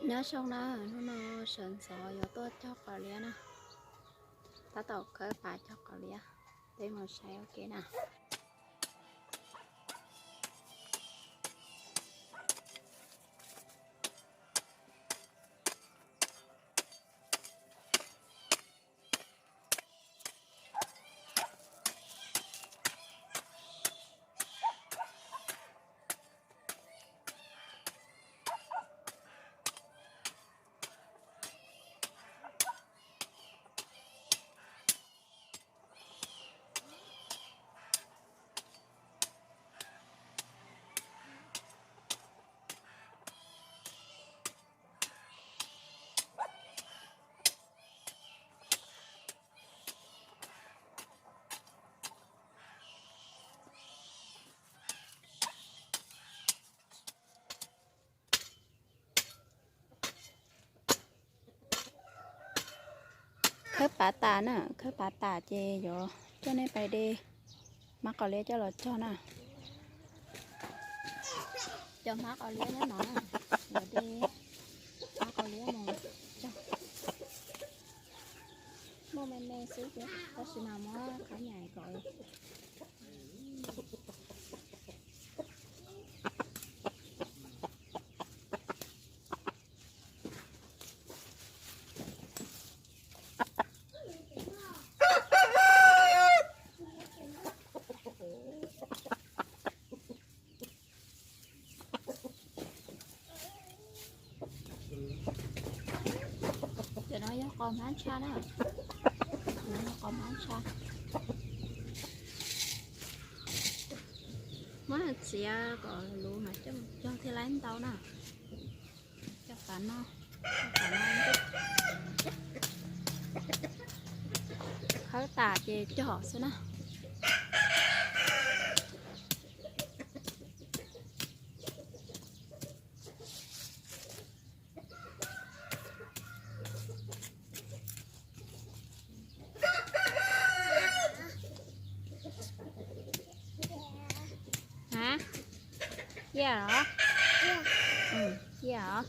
Nyob zoo na, hnub no sawv ntxov yuav tuaj cog qos liab na. Tab tom khawb pas cog qos liab, peb mus saib ua ke na. Khawb pas tas na, khawb pas tas ces yuav coj nej pais de hmab qos liab coj los cog na. Cog hmab qos liab nyob no, yuav de hmab qos liab mus cog. Muaj me me xwb thiab, tab sis mas muab qhab nyais kom Cov no yog qos hmab ntsha na. Qos hmab ntsha. Muab txiav kom luv mas coj mus cog thiaj li ntau na. Cog tas no, khawb tas ces cog xwb na. Hab, yaj os? Yaj os?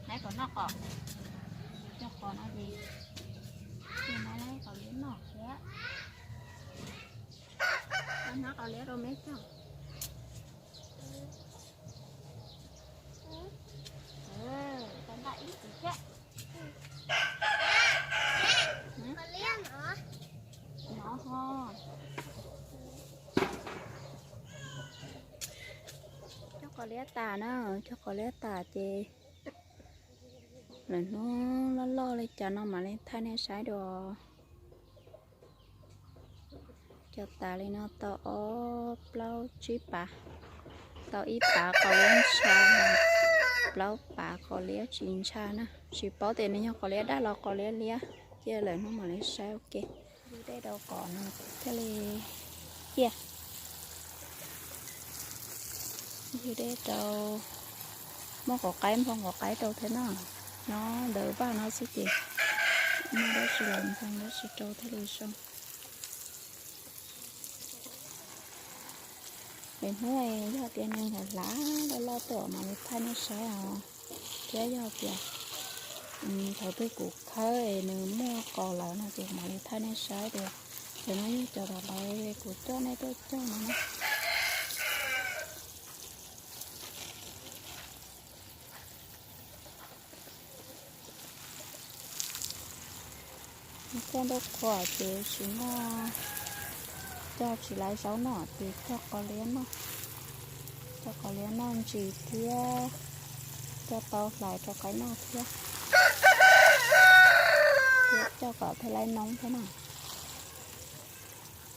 Naiv kom noj qos, cog qos no ces, ces naiv kom liab noj thiab. Naiv kom liab rau meb cog. Tau ntaj ib txiv thiab. No ho. Cog qos liab tas na, cog qos liab tas ces lwm hnub loj loj li cas no mam li thaij nej saib dua. Cog tas li no tau ob plaub tsib pav, tau ib pav qos liab ntsha, plaub pav qos liab tsis ntsha na. Tsis paub tias nws yog qos liab daj los qos liab liab, cia lwm hnub mam li saib ua ke. Yug dej rau qos no thiaj li ciaj. Yug dej rau, muaj quav qaib nphoo quav qaib rau thiab no. Nyob ntawm vaj no xwb ces muaj dab tsi los nphoo dab tsi rau thiaj li zoo. Lwm hnub yog tias nws hlav hlav loj loj tuaj mam li thaij nej saib os. Thiab yog tias thaum twg kuv khawb es nws muaj qos lawm no ces mam li thaij nej saib tias, ces no yog cov thaum ntawd kuv coj nej tuaj cog no na. Coj ntuj qhua ces tsis muaj, cog tsis laiv zaub noj ces cog qos liab noj. Cog qos liab noj ntsis thiab cog tau hlais rau qaib noj thiab. Thiab cog kom thiaj laiv noob thiab na.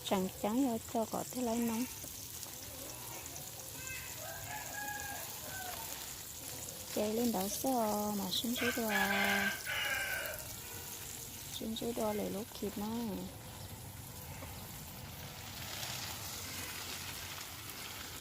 Tseem ceeb yog cog kom thiaj laiv noob. Ces li ntawd xwb os, mam sib ntsib dua. Ntsib dua lwm lub khib nawb.